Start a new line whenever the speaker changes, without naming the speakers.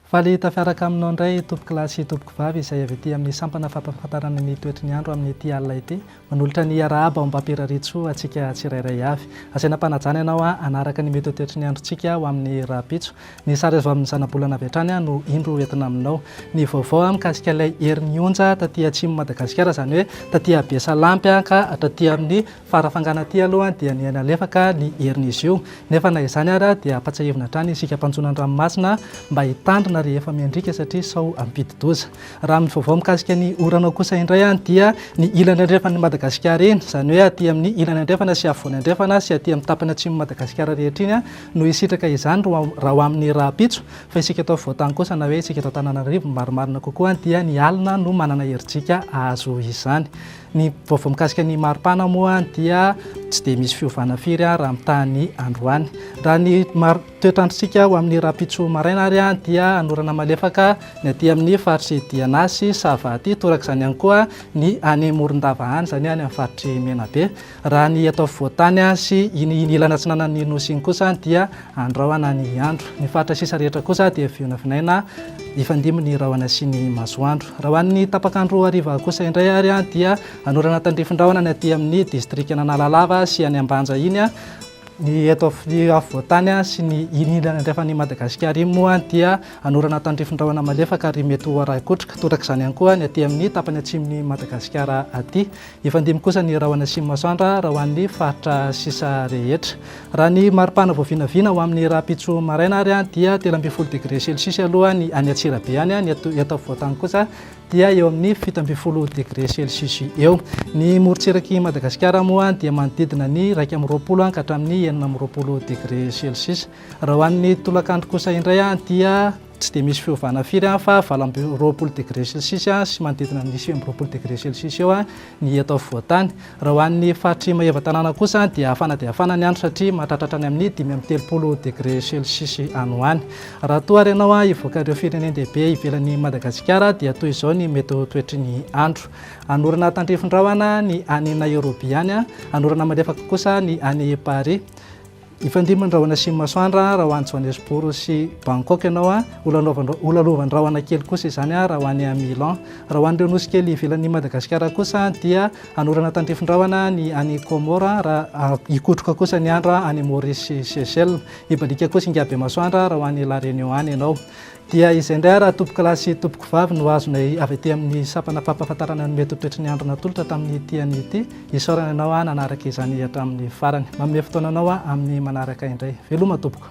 Faly tafiaraka aminao indray tompokolahy sy tompokovavy izay avy aty amin'ny sampana fampahafantarana ny toetry ny andro amin'ity alina ity. Manolotra ny arahaba ombam-pirariantsoa antsika tsirairay avy. Asaina am-panajana ianao hanaraka ny mety ho toetry ny androntsika ho amin'ny rahampitso. Ny sary azo amin'ny zanabolana avy hatrany no indro entina aminao. Ny vaovao mikasika ilay herin'ny onja taty atsimon'i Madagasikara, izany hoe taty Besalampy ka hatraty amin'ny Farafangana aty aloha dia niha-nalefaka ny herin'izy io. Nefa na izany ara dia ampatsiahivina hatrany isika mpanjono an-dranomasina mba hitandrina rehefa miandriaka satria sao hampidi-doza. Raha amin'ny vaovao mikasika ny orana kosa indray dia ny ilany andrefan'i Madagasikara iny, izany hoe aty amin'ny ilany andrefana sy afovoany andrefana sy aty amin'ny tapany atsimon'i Madagasikara rehetra iny no hisitraka izany raha ho amin'ny rahampitso, fa isika eto afovoan-tany kosa na hoe isika eto Antananarivo marimarina kokoa dia ny alina no manana herijika hahazo izany. Ny vaovao mikasika ny maripana moa dia tsy dia misy fiovana firy raha mitaha ny androany. Raha ny toetr'androntsika ho amin'ny rahampitso maraina ary dia hanorana malefaka ny aty amin'ny faritr'i Diana sy Sava aty, torak'izany ihany koa ny any Morondava any, izany hoe any amin'ny faritr'i Menabe. Raha ny eto afovoan-tany sy iny ilany atsinanan'ny Nosy iny kosa dia andrahona ny andro. Ny faritra sisa rehetra kosa dia vinavinaina hifandimby ny rahona sy ny masoandro. Raha ho an'ny tapak'andro hariva kosa indray ary dia hanorana tandrifin-drahona ny aty amin'ny distrikan'Analalava sy any Ambanja iny. Ny eto afovoan-tany sy ny iny ilany andrefan'i Madagasikara iny moa dia hanorana tandrifin-drahona malefaka ary mety ho arahi-kotroka. Torak'izany ihany koa ny aty amin'ny tapany atsimon'i Madagasikara aty. Hifandimby kosa ny rahona sy ny masoandro raha ho an'ny faritra sisa rehetra. Raha ny maripana voavinavina ho amin'ny rahampitso maraina ary dia 13 degre celsius aloha ny any Antsirabe any, ny eto afovoan-tany kosa dia eo amin'ny 17 degre celsius eo. Ny morontsirak'i Madagasikara moa dia manodidina ny 21 ka hatramin'ny 26 degre celsius. Raha ho an'ny tolakandro kosa indray dia Tsy dia misy fiovana firy fa 28 degre celsius sy manodidina ny 29 degre celsius eo ny eto afovoan-tany. Raha ho an'ny faritr'i Maevatanàna kosa dia hafana dia hafana ny andro satria mahatratra hatrany amin'ny 35 degre celsius any ho any. Raha toa ary ianao hivoaka ireo firenen-dehibe ivelan'i Madagasikara dia toy izao ny mety ho toetry ny andro. Hanorana tandrifin-drahona ny any Nairobi any, hanorana malefaka kosa ny any Paris. Hifandimby ny rahona sy ny masoandro raha ho any Johannesburg sy Bangkok ianao, holalaovan rahona kely kosa izany raha ho any Milan. Raha ho an'ireo nosy kely ivelan'i Madagasikara kosa dia hanorana tandrifin-drahona ny any Comores, raha hikotroka kosa ny andro any Maurice sy Seychelles. Hibaliaka kosa Ingabemasoandro raha ho any La Réunion any ianao. Dia izay indray ary tompokolahy sy tompokovavy no azonay avy aty amin'ny sampana fampahafantarana ny mety ho toetry ny andro natolotra tamin'ity anio ity. Isaorana ianao nanaraka izany hatramin'ny farany. Manome fotoana anao amin'ny manaraka indray. Veloma tompoko.